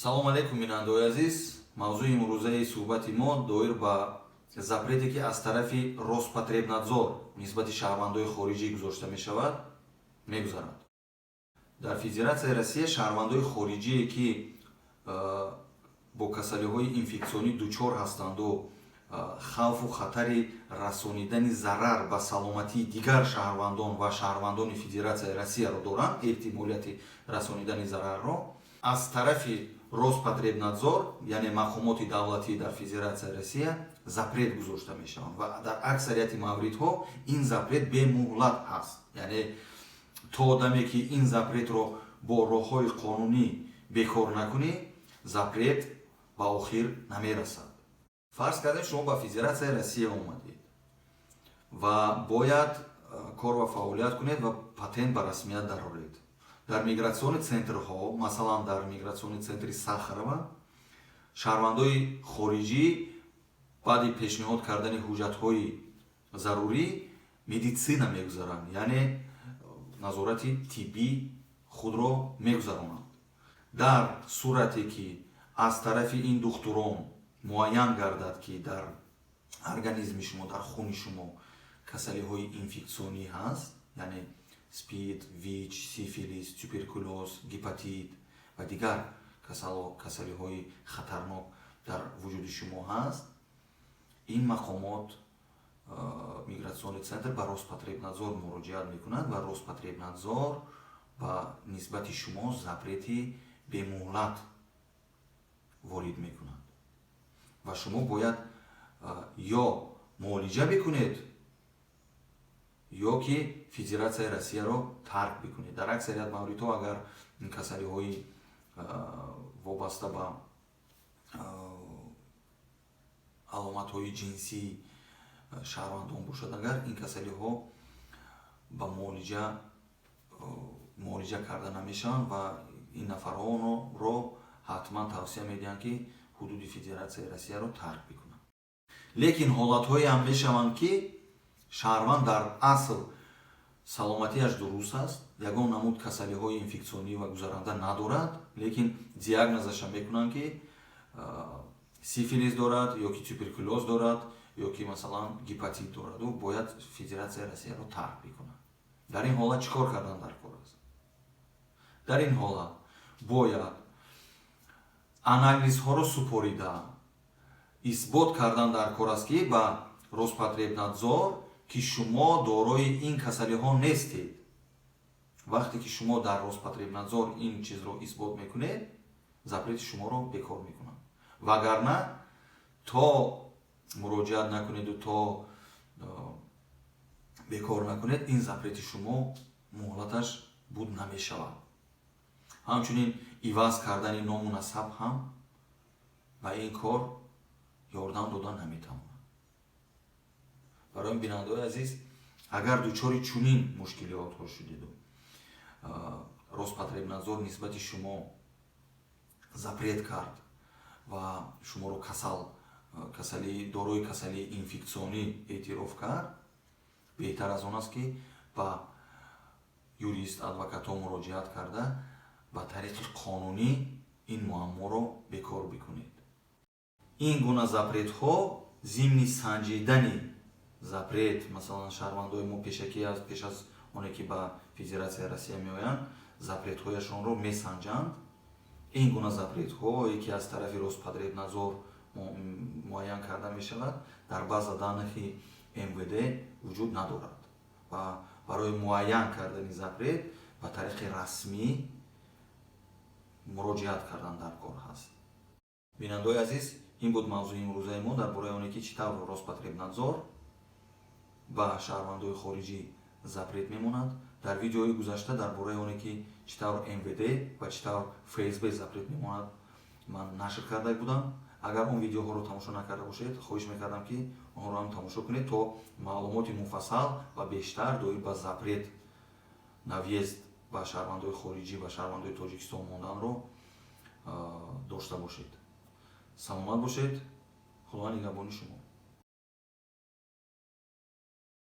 Салом алейкум, бинандаои азиз. Мавзӯи имрӯзаи суҳбати мо доир ба запрете, ки аз тарафи Роспотребнадзор нисбати шаҳрвандои хориҷӣ гузошта мешавад, мегузарад. Дар Федератсияи Россия шаҳрвандои хориҷие, ки бо касалиҳои инфексионӣ дучор ҳастанду хавфу хатари расонидани зарар ба саломатии дигар шаҳрвандон ва шаҳрвандони Федератсияи Россияро доранд, эҳтимолияти расонидани зарарро, аз тарафи Роспотребнадзор, яъне мақомоти давлатӣ дар Федератсияи Россия, запрет гузошта мешаванд ва дар аксарияти мавридҳо ин запрет бемуҳлат ҳаст, яъне то даме ки ин запретро бо роҳҳои қонунӣ бекор накунӣ, запрет ба охир намерасад. Фарз кардем, шумо ба Федератсияи Россия омадед ва бояд кор ва фаъолият кунед ва патент ба расмият дароред. Дар миграционный центрҳо, масалан, дар миграционный центри Сахарова, шаҳрвандои хориҷӣ баъди пешниҳод кардани ҳуҷҷатҳои зарурӣ медицина мегузаранд, яъне назорати тиббӣ худро мегузаронанд. Дар сурате ки аз тарафи ин духтурон муайян гардад, ки дар организми шумо, дар хуни шумо касалиҳои инфексионӣ ҳаст, яъне СПИД, ВИЧ, сифилис, туберкулёз, гепатит ва дигар касалиҳои хатарнок дар вуҷуди шумо ҳаст, ин мақомот, миграционный центр, ба Роспотребнадзор муроҷиат мекунад ва Роспотребнадзор ба нисбати шумо запрети бемуҳлат ворид мекунад ва шумо бояд ё муолиҷа бикунед, ё ки Федератсияи Россияро тарк бикунед. Дар аксарият мавридҳо, агар касалиҳои вобаста ба аломатҳои ҷинсии шаҳрвандон бошад, агар ин касалиҳо ба муолиҷа карда намешаванд ва ин нафарҳоро ҳатман тавсия медиҳанд, ки ҳудуди Федератсияи Россияро тарк бикунанд. Лекин ҳолатҳое ҳам мешаванд, ки шаҳрванд дар асл саломатиаш дуруст аст, ягон намуд касалиҳои инфексионӣ ва гузаранда надорад, лекин диагнозаша мекунанд, ки сифилис дорад ё ки туберкулёз дорад, ё ки, масалан, гепатит дорад, ӯ бояд Федератсияи Россияро тарк бикунад. Дар ин ҳолат чӣ кор кардан дар кор аст? Дар ин ҳолат бояд анализҳоро супорида, исбот кардан дар кор аст, ки ба Роспотребнадзор, ки шумо дорои ин касалиҳо нестед. Вақте ки шумо дар Роспотребнадзор ин чизро исбот мекунед, запрети шуморо бекор мекунанд. Вагарна то муроҷиат накунеду то бекор накунед, ин запрети шумо муҳлаташ буд намешавад. Ҳамчунин иваз кардани ному насаб ҳам ба ин кор ёрдам дода наметавонад. Барои бинандаои азиз, агар дучори чунин мушкилиётҳо шудеду Роспотребнадзор нисбати шумо запрет кард ва шуморо касал касалӣ дорои касалии инфексионӣ эътироф кард, беҳтар аз он аст, ки ба юрист, адвокатҳо муроҷиат карда, ба тариқи қонунӣ ин муамморо бекор бикунед. Ин гуна запретҳо, зимни санҷидани запрет, масалан, шаҳрвандои мо пешакӣ аз пеш аз оне ки ба Федератсияи Россия меоянд, запретҳояшонро месанҷанд. Ин гуна запретҳое ки аз тарафи Роспотребнадзор муайян карда мешавад, дар база данных МВД вуҷуд надорад ва барои муайян кардани запрет ба тариқи расмӣ муроҷиат кардан дар кор ҳаст. Бинандаои азиз, ин буд мавзӯи имрӯзаи мо дар бораи оне ки чӣ тавр Роспотребнадзор ба шаҳрвандои хориҷӣ запрет мемонад. Дар видеои гузашта дар бораи оне ки чӣ тавр МВД ва чӣ тавр ФСБ запрет мемонад, ман нашр карда будам. Агар он видеоҳоро тамошо накарда бошед, хоҳиш мекардам, ки онҳоро ҳам тамошо кунед, то маълумоти муфассал ва бештар доир ба запрет на въезд ба шаҳрвандои хориҷӣ ва шаҳрвандои Тоҷикистон монданро дошта бошед. Саломат бошед, Худованд нигаҳбони шумо.